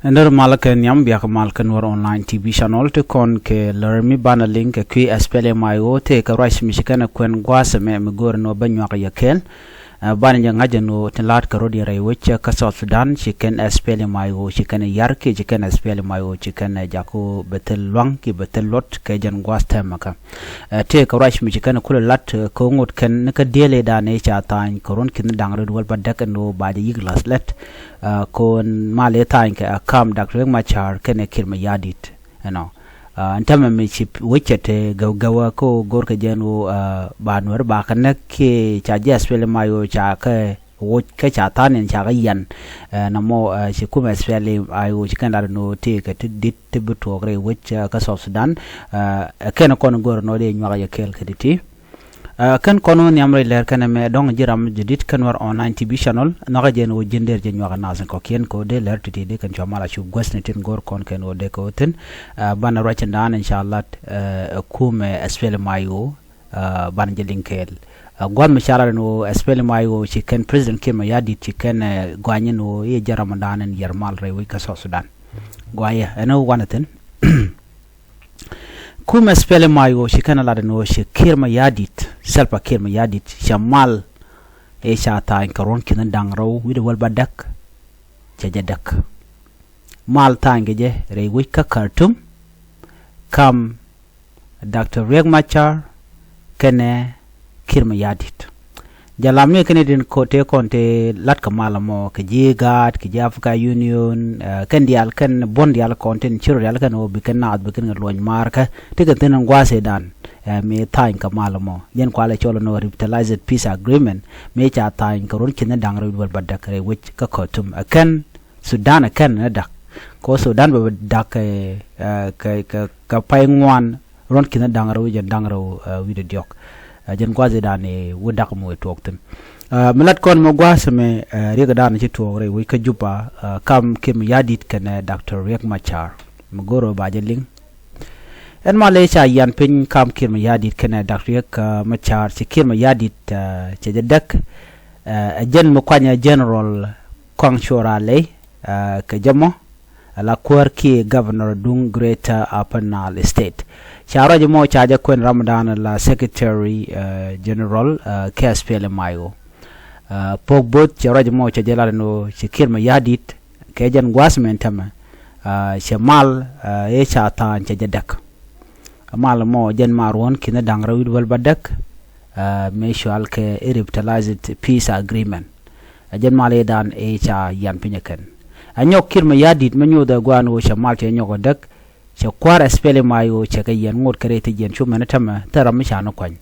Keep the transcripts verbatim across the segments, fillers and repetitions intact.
Ɛn däri mal kɛ nhiam, biak mal kɛ Nuɛr Online T V channel ti kɔn kɛ lär mi banɛ liŋ kɛ kui̱ S P L M I O tëë kɛ ruac mi ci kɛn ɛ kuɛn gua̱a̱th ɛmɛ mi go̱o̱rɛ ni wä bä nyuak yɛ kɛɛl. Ɛ, banɛ jɛ ŋa̱c ɛn ɣöö tin la̱a̱t kɛ rot yɛ rɛy wec kä South Sudan ci kɛn S P L M I O ci kɛn ɛ yar kiɛ ci kɛn S P L M I O ci kɛn ɛ jaku bɛ thil lua̱ŋ kiɛ bɛ thil luɔt kɛ jɛn gua̱a̱th tɛmɛ kä. Ɛ, tëë kɛ ruac mi ci kɛn ɛ kulɛ la̱t, ɛ, kɛ ŋot kɛn ni kä diëël ëëdan ëë ca tha̱a̱ny kɛ ruɔ̱n ki̱n da̱ŋ rɛw duel bädäk ɛn ɣöö ba jɛ yi̱k la̱th lɛt. Ɛ, kɔn mal ëë tha̱a̱ny kɛ ɛ kam Dak Riek Machar kɛnɛ Kiir Mayardit. Ɛnɔ. Ɛ, ɛn täämɛ mi ci wec cɛ te gäw gäwä kä ɣöö go̱rkɛ jɛ ɛn ɣöö, ɛ, ba Nuɛr ba kɛ näk kiɛ ca jɛ S P L M I O ca kɛ woc kä ca tha̱a̱n in ca kɛ yian. Ɛ, nɔmɔ, ɛ, ci kumɛ S P L M I O ci kɛn lat ɛn ɣöö tëë kɛ ti di̱t ti bi tuɔɔk rɛy wec, ɛ, kä South Sudan. Ɛ, kɛn kɔn go̱r ɛn ɣöö dee nyuak yɛ kɛɛl kɛ ti ti. Ɛ, kɛn kɔn wä nhiam rɛy lɛr kɛn ɛmɛ dɔ̱ŋ ji̱ ram jɛ di̱t kä Nuɛr Online T V channel nhɔakɛ jɛ ɛn ɣöö ji̱n dee rɛ jɛ nyuak ɛ nath in kɔ̱kiɛn kɛ ɣöö dee lɛr ti ti dee kɛn cua mal a cu guäthni tin go̱r kɔn kɛn ɣöö dee kɛ ɣöö thi̱n. Ɛ, banɛ ruac in da̱a̱n in ca lat, ɛ, ɛ kumɛ S P L M I O, ɛ, banɛ jɛ liŋ kɛɛl. Ɛ, gua̱th mi ca lat ɛn ɣöö S P L M I O ci kɛn President Kiir Mayardit ci kɛn, ɛ, gua̱ny ɛn ɣöö i̱ jɛ ram in da̱a̱n in yɛr mal rɛy wec kä South Sudan. Gua̱a̱yɛ ɛn ɣöö wanɛ thi̱n. Kumɛ S P L M I O ci kɛn ɛ lat ɛn ɣöö ci Kiir Mayardit, Salva Kiir Mayardit, cɛ mal ëë ca tha̱a̱ny kɛ ruɔ̱n ki̱n da̱ŋ rɛw wi̱cdɛ wäl bädäk, cɛ jɛ däk. Mal tha̱a̱ny kɛ jɛ rɛy wec kä Khartoum, kam Doctor Riek Machar kɛnɛ Kiir Mayardit. Jɛ lam ni kɛn itin ko te kɔn te lat kɛ mal mɔ kɛ ji̱ IGAD kɛ ji̱ Africa Union, ɛ, kɛn diaal kɛn buɔ̱n diaal kɔn tin ci rɔ diaal kɛn ɣöö bi kɛn naath bi kɛn kɛ luɔny maar kä ti kɛn thi̱n in gua̱a̱th ëëdan, ɛ, mi tha̱a̱ny kɛ mal mɔ. Jɛn kualɛ cɔl ɛn ɣöö revitalized peace agreement mi ca tha̱a̱ny kɛ ruɔ̱n ki̱n da̱ŋ rɛw duel bädäk rɛy wec kä Khartoum. Ɛ kɛn Sudan ɛ kɛn ni dak. Kɛ ɣöö Sudan bɛ bɛ dak kɛ, ɛ, kɛ, kɛ, kɛ pay ŋuan ruɔ̱n ki̱n da̱ŋ rɛw wi̱cdɛ da̱ŋ rɛw, ɛ, wi̱cdɛ diɔ̱k. Ɛ, jɛn gua̱a̱th ëëdan ɛ wä dak mi wee tuɔɔk thi̱n. Ɛ, mi lat kɔn mi gua̱a̱th mi, ɛ, Riek ëëdan ci tuɔɔk rɛy wec kä Juba, ɛ, kam Kiir Mayardit kɛnɛ Doctor Riek Machar. Mi go̱o̱r ɣöö ba jɛ liŋ. Ɛn mal ëë ca yian piny kam Kiir Mayardit kɛnɛ Doctor Riek, ɛ, Machar ci Kiir Mayardit, ɛ, cɛ jɛ däk. Ɛ, ɛ jɛn mi kuanyɛ General Kɔaŋ Cuɔr Alɛy, ɛ, kɛ jɛ mɔ. Ala kuäär kiɛ governor duŋ Greater Upper Nile State. Ca ruac mɔ ca jɛ kuɛn ramdan la secretary, ɛ, general, ɛ, kɛ S P L M I O. Ɛ, Pok Both ca ruac mɔ ca jɛ lat ɛn ɣöö ci Kiir Mayardit kɛ jɛn gua̱a̱th mɛn tämɛ. Ɛ, cɛ mal, ɛ, ëë ca tha̱a̱ny cɛ jɛ däk. Mal mɔ jɛn mal ruɔ̱n ki̱n da̱ŋ rɛw wi̱cdɛ wäl bädäk, ɛ, mëë cual kɛ revitalized peace agreement. Ɛ jɛn mal ëëdan ëë ca yian piny ɛ kɛn. Ɛ nyɔk Kiir Mayardit mi nyothɛ gua̱a̱n ɣöö cɛ mal cɛ nyɔk ɛ däk, cɛ kua̱r S P L M I O cɛ kɛ yian ŋot kɛ rɛy thi̱jiɛn cu mɛn tämɛ thil ram mi ca ni kuany.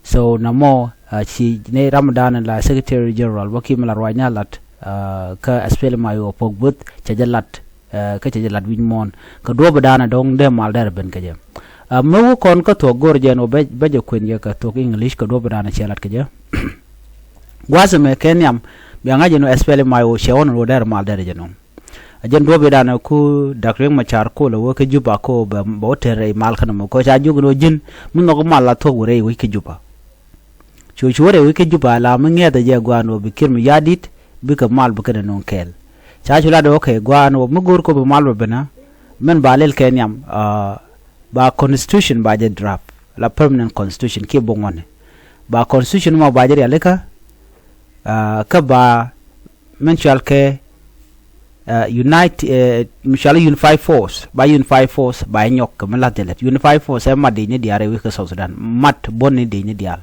So nɔmɔ, ɛ, ci ni ramdan la secretary general bä ki mi la ruac ni a lat, ɛ, kä S P L M I O Pok Both cɛ jɛ lat, ɛ, kä cɛ jɛ lat wi̱c muɔ̱ɔ̱n. Kɛ duɔ̱ɔ̱p ëëdan ɛ dɔ̱ŋ dee mal derɛ ben kɛ jɛ. Ɛ, mi wä kɔn kä thuɔ̱k go̱o̱r jɛ ɛn ɣöö bä, bä jɛ kuɛn jɛ kɛ thuɔ̱k English kɛ duɔ̱ɔ̱p ëëdan ɛ cɛ lat kɛ jɛ. Gua̱a̱th ɛmɛ kɛ nhiam, bia ŋa̱c ɛn ɣöö S P L M I O cɛ ɣɔn ɛn ɣöö derɛ mal derɛ jɛ nɔŋ. Ɛ jɛn duɔ̱ɔ̱p ëëdan ɛ ku Doctor Riek Machar ko̱l ɛ wä kä Juba ko bɛ, bɛ wä tɛr rɛy mal kä nɔmɔ. Kɔ ca jiök ɛn ɣöö ji̱n mi nhɔk mal la thuɔ̱k wä rɛy wec kä Juba. Cu cu wä rɛy wec kä Juba la mi ŋi̱eth ɛ jɛ gua̱a̱n ɣöö bi Kiir Mayardit bikɛ mal bi kɛn ɛ nöŋ kɛɛl. Ca cu lat ɛ, okay, gua̱a̱n ɣöö mi go̱o̱r kɔ bi mal bɛ ben ɛ, min ba lɛl kɛ nhiam, ɛ, ba constitution ba jɛ draft, la permanent constitution kiɛ bok ŋuɔ̱tni. Ba constitution mɔ ba jɛ rialikä, ɛ, kä ba min cual kɛ, ɛ, unite, ɛ, mi cual unified force, ba unified force ba nyɔk kɛ mi lath jɛ lät. Unified force ɛ mat dec ni diaal rɛy wec kä South Sudan, mat buɔ̱n ni dec ni diaal.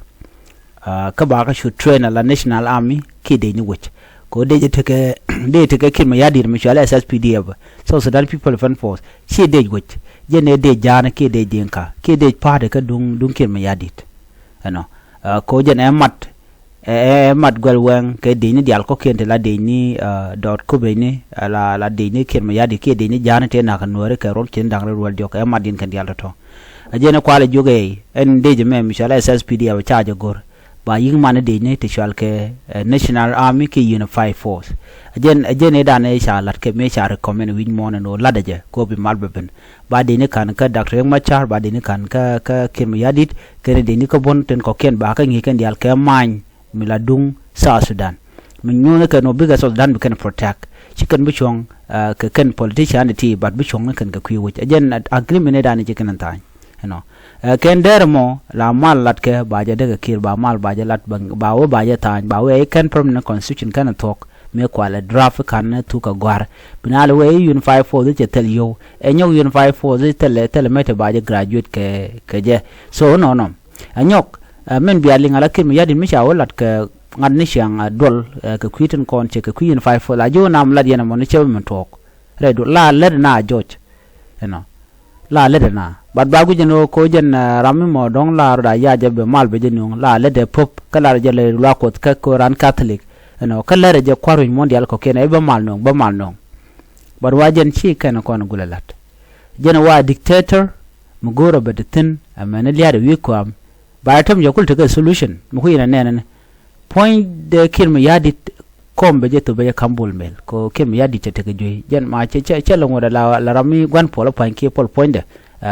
Ɛ, kä ba kä cu train ala National Army kiɛ dec ni wec. Kɛ ɣöö dec tekɛ, dec tekɛ Kiir Mayardit mi cual S S P D F, South Sudan People Defense Force, ciɛ dec wec. Jɛn ɛ dec Ja̱a̱ŋ kiɛ dec Dinka kiɛ dec party kä duŋ, duŋ Kiir Mayardit. Ɛnɔ. Ɛ, kɛ ɣöö jɛn ɛ mat, ɛ, ɛ, ɛ mat guɛl wɛŋ kɛ dec ni diaal kɔ̱kiɛn ti la dec ni, ɛ, Dɔɔt Kubɛny ni, ɛ, la, la dec ni Kiir Mayardit kiɛ dec ni Ja̱a̱ŋ tëë nakä Nuääri kɛ ruɔ̱n ki̱n da̱ŋ rɛw duel diɔ̱k, ɛ mat diɛn kɛn diaal tɔ̱tɔ̱. Ɛ jɛn ɛ kualɛ jiök ɛ, ɛn dec ɛmɛ mi cual S S P D F ca jɛ go̱r ba yi̱k man ni dec ni ti cual kɛ, ɛ, National Army kiɛ Unified Force. Ɛ jɛn, ɛ jɛn ëëdan ëë ca la̱t kɛ mëë ca recommend wi̱c muɔ̱ɔ̱n ɛn ɣöö la̱tdɛ jɛ kɛ ɣöö bi mal bɛ ben. Ba dec ni ka̱n kä Doctor Riek Machar, ba dec ni ka̱n kä, kä Kiir Mayardit, kɛnɛ dec ni kä buɔ̱n tin kɔ̱kiɛn ba kä ŋi̱i̱c kɛn diaal kɛ ma̱a̱ny mi la duŋ South Sudan. Mi nyuuthɛ kɛn ɣöö bikɛ South Sudan bi kɛn protect. ci kɛn bi cuɔ̱ŋ kɛ kɛn politician ti, but bi cuɔ̱ŋ ni kɛn kɛ kui̱ wec. Ɛ jɛn agreement ni dan ci kɛn tha̱a̱ny. Ɛnɔ kɛn dɛr mɔ la mal lat kɛ ba jɛ dek kɛ kir, ba mal ba jɛ lat, ba wee ba jɛ tha̱a̱ny, ba wee kɛn permanent constitution kɛn thuɔ̱k. Mi kualɛ draft kan ni thuk kɛ gɔ̱a̱r bi na lɛ wee unified force cɛ thil yio̱w. Ɛ nyɔk unified force thilɛ thilɛ mɛtɛ ba jɛ graduate kɛ kɛ jɛ. So nɔnɔ ɛ nyɔk ɛ min bia liŋ ala Kiir Mayardit mi ca wä lat kɛ ŋa̱t ni ciaŋ a duɔl kɛ kui̱ tin kɔn cɛ kɛ kui̱ unified force a ji̱ wä nam lat yɛn ɛmɔ ni cɛ wä min tuɔɔk. Rɛy duɔl la lät na a jɔc. Ɛnɔ la lät ɛna bat ba guic ɛn ɣöö koc ɛn ram mi mɔ dɔ̱ŋ la rɔ da yac ɛ bɛ mal bɛ jɛ nuɔ̱ŋ la lät ɛ pop kä la rɔ jɛ lɛ luak kuɔth kä koc ran Catholic. Ɛnɔ kä lät ɛ jɛ kua̱r wi̱c muɔ̱n diaal kɔ̱kiɛn ɛ bɛ mal nuɔ̱ŋ bɛ mal nuɔ̱ŋ. Bat wa jɛn ci kɛn kɔn gulɛ la̱t jɛn wa dictator mi go̱o̱rɛ bɛ ti thi̱n. Ɛmɛn ni lia̱a̱dɛ wi̱i̱ kua̱a̱m ba rɛ täm jɛ kul tekɛ solution mi kui̱n ɛ nɛɛnɛ ni puɔ̱ny dee Kiir Mayardit kɔm bɛ jɛ thop bɛ jɛ ka̱m Bol Mel kɛ Kiir Mayardit cɛ tekɛ juey jɛn ma cɛ cɛ cɛ lɛ ŋuɔ̱t la la ram mi gua̱n puɔl pua̱ny kiɛ puɔl puɔ̱nydɛ.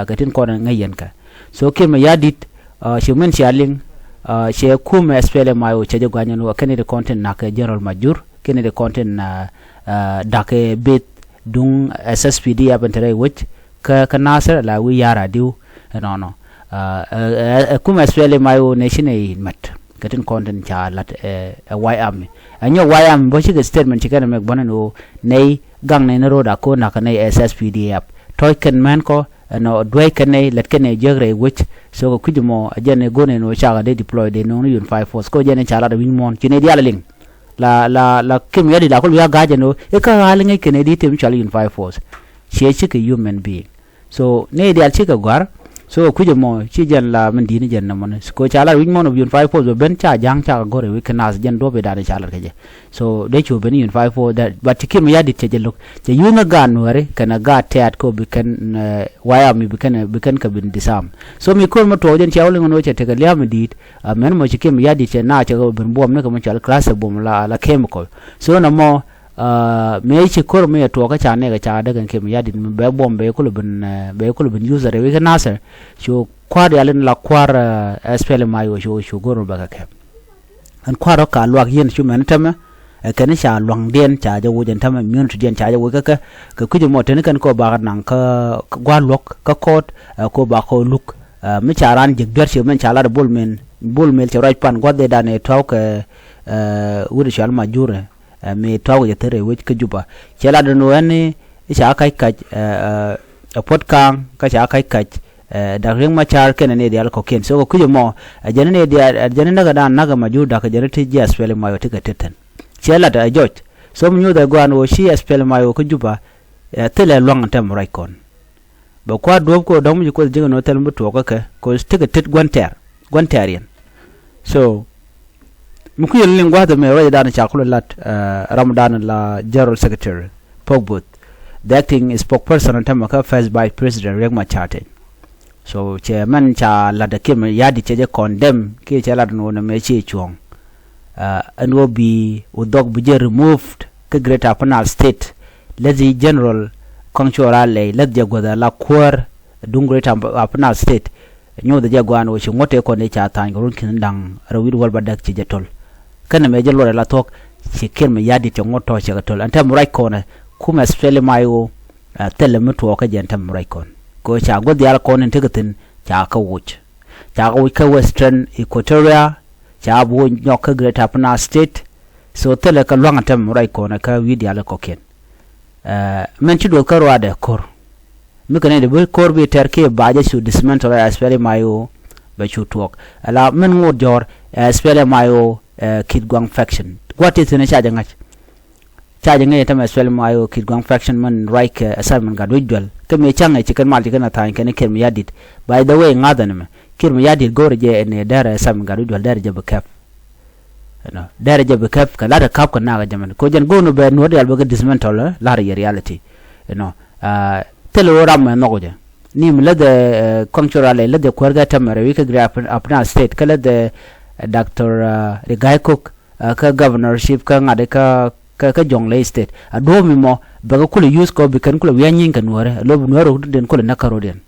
Kɛ tin kɔn ŋäc yɛn kɛ so Kiir Mayardit ci min cia liŋ cɛ kumɛ SPLM IO cɛ jɛ gua̱nyɛn wä kɛn it kɔn tin na̱k kɛ General Majur kɛn it kɔn tin da̱k kɛ beth duŋ SSPDF ɛn te rɛy wec kä kä Nasir la wi̱i̱ ya̱r a diw. Ɛnɔnɔ ɛ kumɛ SPLM IO nɛ ci nɛ i̱ mɛt kɛ tin kɔn tin ca la̱t ɛ White Army. Ɛ nyɔk White Army bä cikɛ statement ci kɛn ɛ mɛk bä nɛn ɣöö nɛy gaŋ nɛy ni ro̱o̱d a ko̱o̱n na̱k kɛ nɛy SSPDF tɔ̱c kɛn mɛn kɔ ɛnɔ duäc kɛn nɛy lät kɛn nɛy jiäk rɛy wec. So kɛ kui̱c mɔ ɛ jɛn ɛ go̱n ɛn ɣöö cakɛ dee deploy dee no̱o̱ŋ ni unified force kɔ jɛn ɛ ca lat ɛ wi̱ny muɔ̱ɔ̱n ci nɛy diaal ɛ liŋ. La la la Kiir Mayardit la kul wi̱i̱ a ga̱a̱c ɛn ɣöö i̱ kä ɣa̱l ŋäc kɛn ɛ di̱t tëë mi cɔal unified force. Ciɛ cikɛ human being. So ni diaal cikɛ gɔ̱a̱r. So kɛ kui̱c ɛmɔ ci jɛn la min di̱t ni jɛn nɔmɔni ko ca lat wi̱c mɔn ɔ bi unified force bɛ ben ca ja̱ŋ ca kɛ go̱r ɛ wi̱c kä nath jɛn duɔ̱p i̱ da̱a̱n ca lat kɛ jɛ. So dee cu ben unified force that but ci Kiir Mayardit cɛ jɛ lo̱k cɛ yuth ni gaat nuääri kɛnɛ gaat tɛ̈t ko bi kɛn wayam mi bi kɛn bi kɛn kɛ bin disarm. So mi ko̱r mi tuɔɔk jɛn cia wä liŋ ɛn ɣöö cɛ tekɛ lia̱a̱ mi di̱i̱t. Mɛn mɔ ci Kiir Mayardit cɛ na cɛ kɛ ben buɔm ni kɛ mi cɔal cluster buɔm la la chemical. So nɔmɔ Mëë ci ko̱r mi ɛ tuɔɔk kä ca nɛɛk ɛ ca däk ɛn Kiir Mayardit mi bɛ buɔm bɛ kulɛ bin bɛ kulɛ bin user ɛ wi̱i̱ kä Nasir. Cu kua̱r yal in la kua̱r SPLM IO cu cu go̱r mi bɛ kɛ kɛp. Ɛn kua̱r ɔ ka luak yien cu mɛn tämɛ ɛ kɛn ca luaŋdiɛn ca jɛ woc ɛn tämɛ immunity diɛn ca jɛ woc kä kɛ kɛ kui̱c ɛmɔ teni kɛn kɛ ɔ bakɛ naŋ kä gua̱a̱r luɔ̱k kä court ɛ kɛ ɔ bakɛ ɔ luk. Mi ca raan jiäk duer ci mɛn ca lat ɛ Bol Mel Bol Mel cɛ ruac pan gua̱th dee dan ɛ tua̱w kɛ wut ɛ cual Majur ɛ. Ɛ mi tuak wi̱c ɛ thir ɛ wec kä Juba. Cɛ lat ɛn ɣöö ɛn i̱ ca ka̱c ka̱c ɛ Puɔ̱t Ka̱a̱ŋ kä ca ka̱c ka̱c ɛ Dak Riek Machar kɛnɛ ni diaal kɔ̱kiɛn. So kɛ kui̱c ɛmɔ ɛ jɛn ni diaal ɛ jɛn ni näk ɛ daan näk ɛ Majur Dak ɛ jɛn ni ti ji̱ SPLM IO ti kɛ tet thi̱n. Cɛ lat ɛ jɔc. So mi nyuuth ɛ gɔaa ɛn ɣöö ci SPLM IO kä Juba ɛ thilɛ lua̱ŋ ɛn tɛm ruac kɔn. Bɛ kua̱r duɔ̱ɔ̱p kɛ ɣöö dɔ̱ŋ mi ci Kuoth ji̱ kɛ nööth thil mi tuɔɔk kä kɛ kɛ ɣöö tekɛ tet gua̱n tɛ̈r gua̱n tɛ̈r yɛn. So mi kui̱ yɛn liŋ gua̱a̱th ɛmɛ ruacdan ca kulɛ lat ɛ ramdan la General Secretary Pok Buth, the acting spokesperson ɛn tämɛ kä First Vice President Riek Machar Teny. So cɛ mɛn ca lat ɛ Kiir Mayardit cɛ jɛ condemn kiɛ cɛ lat ɛn ɣöö nɛmɛ ci cuɔ̱ɔ̱ŋ. Ɛn ɣöö bi Udhɔk bi jɛ removed kä Greater Upper Nile State. Läthi General Kɔaŋ Cuɔl Ralɛy läth jɛ guäth ala kuäär duŋ Greater Upper Nile State. Nyuuth jɛ gua̱a̱n ɣöö ci ŋuɔ̱t tëë kɔn i̱ ca tha̱a̱ny kɛ run ki̱n da̱ŋ rɛw wi̱i̱ wäl bädäk ci jɛ to̱l. Kä nɛmɛ jɛ luɔt ala thuɔ̱k ci Kiir Mayardit cɛ ŋuɔ̱t tɔ̱ cɛ kɛ to̱l ɛn tɛm ruac kɔn ɛ kumɛ SPLM IO. Thilɛ mi tuɔɔk kä jɛ ɛn tɛm ruac kɔn kɛ ɣöö ca guäth diaal kɔn in tekɛ thi̱n ca kä woc. Ca kɛ woc kä Western Equatoria ca bi woc nyɔk kä Greater Upper Nile State. So thilɛ kɛ lua̱ŋ ɛn tɛm ruac kɔn ɛ kä wi̱i̱ diaal kɔ̱kiɛn. Mɛn ci duɔth kä ruaadɛ ko̱r. Mi kɛ nɛy dee bi ko̱r bi tɛr kiɛ ba jɛ cu dismantle ɛ SPLM IO bɛ cu tuɔɔk. Ala min ŋot jɔ̱ɔ̱r ɛ SPLM IO ɛ Kitgwang faction. Gua̱t ti thi̱n ca jɛ ŋa̱c. Ca jɛ ŋäc ɛ tämɛ SPLM IO Kitgwang faction min ruac kɛ Simon Gatwec Dual. Kä mëë cäŋ ɛ ci kɛn mal ci kɛn a tha̱a̱ny kɛn Kiir Mayardit. By the way ŋa̱th ɛn ɛmɛ Kiir Mayardit go̱o̱rɛ jɛ ɛn ɛ dɛrɛ Simon Gatwec Dual dɛrɛ jɛ bi kɛp. Ɛnɔ dɛrɛ jɛ bi kɛp kɛ lat ɛ ka̱p kɛ nak ɛ jɛ mɛn ko jɛn go̱o̱n bɛ nuɔ̱t dial bɛ kɛ dismantle lar yɛ reality. Ɛnɔ thilɛ wä ram mɛ nhɔk jɛ ni mi läth ɛ Kɔaŋ Cuɔl Ralɛy läth ɛ kuäär kɛ tämɛ rɛ wi̱i̱ kɛ Greater Upper Nile State kä läth ɛ Doctor Rigathi Kok kä governorship kä ŋa̱t kä kä kä Jonglei State. A duɔ̱ɔ̱p mi mɔ bɛ kɛ kulɛ use kɔ bi kɛn kulɛ wi̱i̱ a nyieeny kɛ nuäärä a lo̱p nuäärä den kulɛ näk kä ro̱diɛn.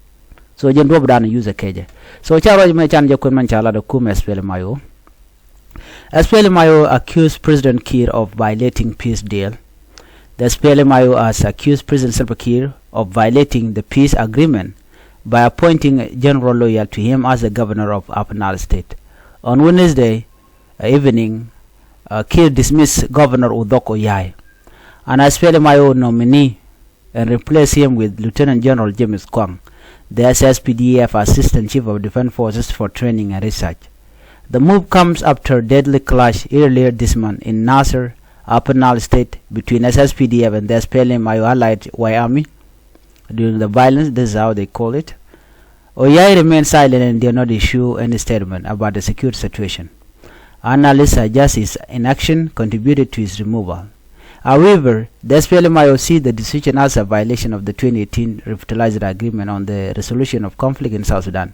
So jɛn duɔ̱ɔ̱p dan use kecɛ. So ca ruac mɛ can jɛ kuën mɛn ca lat ɛ kum SPLM IO. SPLM IO accuse President Kiir of violating peace deal. The S P L M I O has accused President Salva Kiir of violating the peace agreement by appointing General Loyal to him as the governor of Upper Nile State. On Wednesday evening, uh, Kiir dismissed Governor Udhok Oyai, an S P L M I O nominee, and replaced him with Lieutenant General James Kwang, the S S P D F Assistant Chief of Defense Forces, for training and research. The move comes after deadly clash earlier this month in Nasir, Upper Nile State, between S S P D F and the S P L M I O allied White Army. During the violence, this is how they call it, Oyai remained silent and did not issue any statement about the security situation. Analysts suggest his inaction contributed to his removal. However, the S P L M I O see the decision as a violation of the twenty eighteen Revitalized Agreement on the Resolution of Conflict in South Sudan,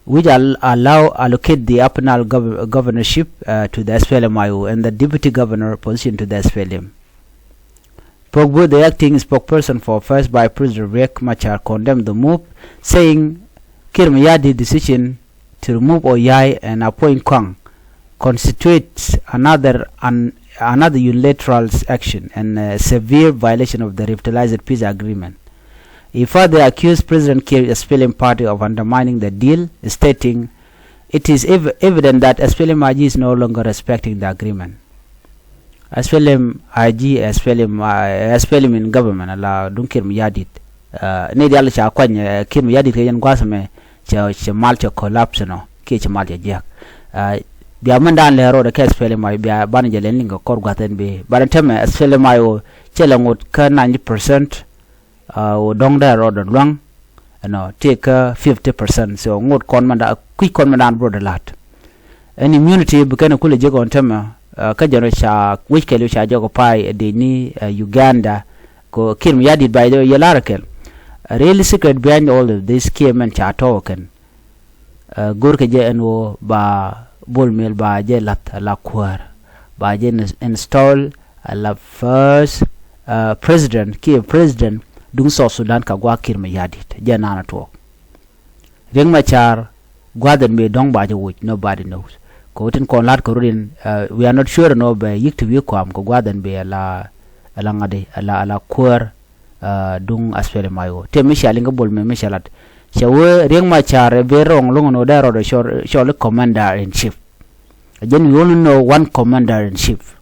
which al-, allow allocate the Upper Nile gov-, governorship, uh, to the S P L M I O and the deputy governor position to the S P L M. Pogbu, the acting spokesperson for First Vice President Riek Machar, condemned the move, saying Kiir Mayardit decision to remove Oyai and appoint Kwang constitutes another, an, another unilateral action and a severe violation of the Revitalized Peace Agreement. He further accused President Kiir S P L M party of undermining the deal, stating, "It is ev-, evident that S P L M I G is no longer respecting the agreement." S P L M I G, S P L M, uh, S P L M in government, ala duŋ Kiir Mayardit. Uh, ni dial ca kuany, uh, Kiir Mayardit kɛ jɛn gua̱a̱th mɛ cɛ, cɛ mal cɛ collapse nɔ, kiɛ cɛ mal cɛ jiäk. Uh, bia mɛn dan lɛ rɔɔdɛ kɛ S P L M I O bia banɛ jɛ lɛn liŋ kɛ kɔr gua̱a̱th ɛn bi. Banɛ tɛmɛ S P L M I O cɛ lɛ ŋot kä ninety percent, uh, wä dɔ̱ŋ dee rɔɔdɛ luaŋ. Ɛnɔ tëë kä fifty percent. So ŋot kɔn mɛn da, kui̱c kɔn mɛn dan bro de la̱t. Ɛn immunity bi kɛn kulɛ jek ɣɔn tämɛ, uh, kä jɛn rɔ ca wec kɛl ca jɔk pay ɛ dec ni, uh, Uganda. Ko Kiir Mayardit, by the way, yɛ lar kɛl. A real secret behind all of this kiɛ mɛn ca tɔw kɛn. Uh, go̱r kɛ jɛ ɛn ɣöö ba Bol Mel ba jɛ lath ala kuäär. Ba jɛ ins-, install ala first, uh, president kiɛ president duŋ South Sudan ka gua̱a̱ Kiir Mayardit. Jɛ naan a tuɔɔk. Riek Machar gua̱a̱th ɛn bëë dɔ̱ŋ ba jɛ wuc, nobody knows. Kɛ wä tin kɔn la̱t kɛ rut in, uh, we are not sure nɔ bɛ yik ti wi̱i̱ kɔam kɛ gua̱a̱th ɛn bëë ala, ala ŋa̱di, ala, ala kuäär, uh, duŋ S P L M I O. Tëë mi cia liŋ kä Bol Mel mi cia lat. Cɛ wee Riek Machar ɛ bëë rɔŋ lo̱ŋ nɔ dee rɔɔdɛ cɔl, cɔl i̱ commander in chief. Ɛ jɛn we only know one commander in chief.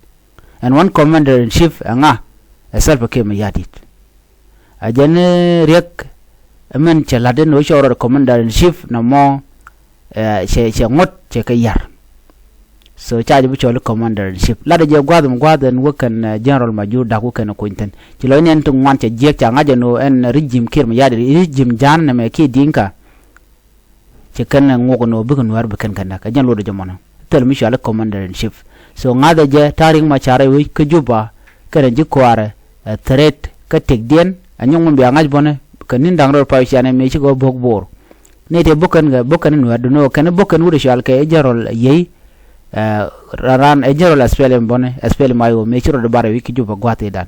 And one commander in chief ɛ ŋa? Ɛ Salva Kiir Mayardit. A jɛn, eh, Riek, ɛmɛn cɛ la̱t in wä cɔɔr rɔ commander in chief nɔmɔ, eh, cɛ, cɛ ŋot cɛ kɛ yar. So ca jɛ bi cɔɔl i̱ commander in chief. Lat jɛ gua̱a̱th mi gua̱a̱th ɛn wä kɛn, eh, General Majur Dak wä kɛn kuny thi̱n. Ci lɔ in ɛn ti ŋuan cɛ jiɛk ca ŋa̱c ɛn wä ɛn regime Kiir Mayardit, regime ja̱a̱n nɛmɛ kiɛ Dinka. Ci kɛn ŋuɔk ni ɣöö bikɛ Nuäär bi kɛn kɛ näk. Ɛ jɛn luɔtdɛ jɛ mɔnɔ. Thil mi cɔal i̱ commander in chief. So ŋa̱thɛ jɛ ta̱a̱ Riek Machar ɛ wec kä Juba kɛnɛ ji̱ kuaarɛ, ɛ, threat kä tëkdiɛn. Ɛ nyɔk mi bia ŋa̱c bɔnɛ kɛ ni̱n da̱ŋ rɛw pay cianɛ mëë cikɛ ɣöö bo̱k Bor. Ni tëë bo̱k kɛn kɛ, bo̱k kɛn i̱ Nuäär duundɛ ɣöö kɛn bo̱k kɛn wut ɛ cɔal kɛ i̱ General Yei, ɛ, ran, ran, ɛ General S P L M bɔnɛ, S P L M I O mëë ci rɔɔdɛ bar ɛ wec kä Juba gua̱a̱th i̱dan.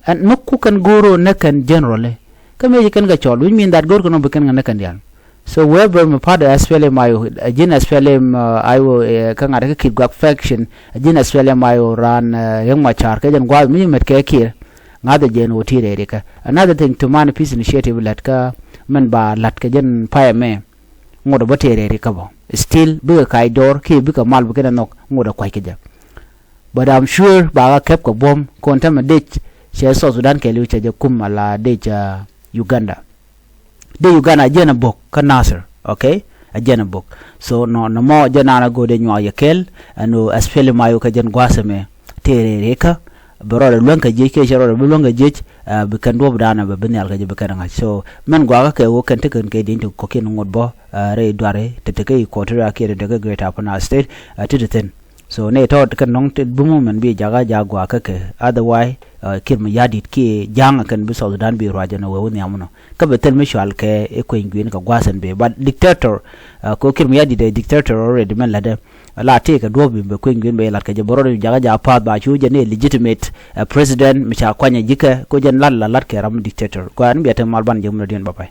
Ɛn mi ku kɛn go̱o̱r ɣöö näk kɛn general ɛ. Kä mëë ci kɛn kɛ cɔl, which mean that go̱o̱r kɛn ɣöö bi kɛn kɛ näk kɛn diaal. So whoever mi part of S P L M I O, ɛ ji̱n S P L M, uh, I O, ɛ, kä ŋa̱t kä Kiir Guak faction, ɛ ji̱n S P L M I O ran, ɛ, Riek Machar, kä jɛn gua̱a̱th mi ci met kɛ Kiir, ŋa̱thɛ jɛ ɛn ɣöö ti rɛy rikä. Another thing, to man peace initiative lät kä mɛn ba la̱t kɛ jɛn payɛ mɛ, ŋot ɛ bä ti rɛy rikä bä. Still, bikɛ kac dɔɔr, kiɛ bikɛ mal bi kɛn ɛ nhɔk, ŋot ɛ kua̱c kɛ jɛ. But I'm sure ba ɣä kɛp kɛ buɔ̱m kɔn tämɛ dec cɛ South Sudan kɛɛliw cɛ jɛ kum ala dec, uh, Uganda. Dec Uganda a jiɛn a bok kä Nasir, okay? A jiɛn a bok. So nɔ, nɔmɔ jɛ naan a go̱o̱r dee nyuak yɛ kɛɛl ɛn ɣöö S P L M I O kɛ jɛn gua̱a̱th ɛmɛ tëë rɛy rikä. Bɛ rɔɔdɛ luäŋ kɛ jiec kiɛ cɛ rɔɔdɛ bi luäŋ kɛ jiec, uh, bi kɛn duɔ̱ɔ̱p daanɛ bɛ bi nhial kɛ jɛ bi kɛn ɛ ŋa̱c. So mɛn guakä kɛ ɣöö kɛn ti kɛn kɛ dieny ti kɔ̱kiɛn ŋot bä, uh, rɛy duari ti ti kä Equatoria kiɛ ti ti kä Greater Upper Nile State, uh, ti ti thi̱n. So nɛ tɔt kɛ nɔŋ ti bumä mɛn bi jakä jaak guakä kɛ. Otherwise, uh, Kiir Mayardit kiɛ ja̱a̱ŋ kɛn bi South Sudan bi ruacɛ nɔ wee wä nhiam nɔ. Kä bɛ thil mi cual kɛ i̱ kueny gui̱n kɛ gua̱a̱th ɛn bi. But dictator, uh, ko Kiir Mayardit ɛ dictator already mɛn lätdɛ. La tëëkɛ duɔ̱ɔ̱p bi bɛ kueny gui̱n bɛ ilat kɛ jɛ bɛ rɔɔdɛ jakä jaak pa̱a̱th ba cu jɛ ni legitimate, uh, president mi ca kuany ɛ ji̱kɛ ko jɛn lat la lat kɛ ram dictator. Gua̱a̱n bia te mal ban jɛ mundä diɛn bä pay.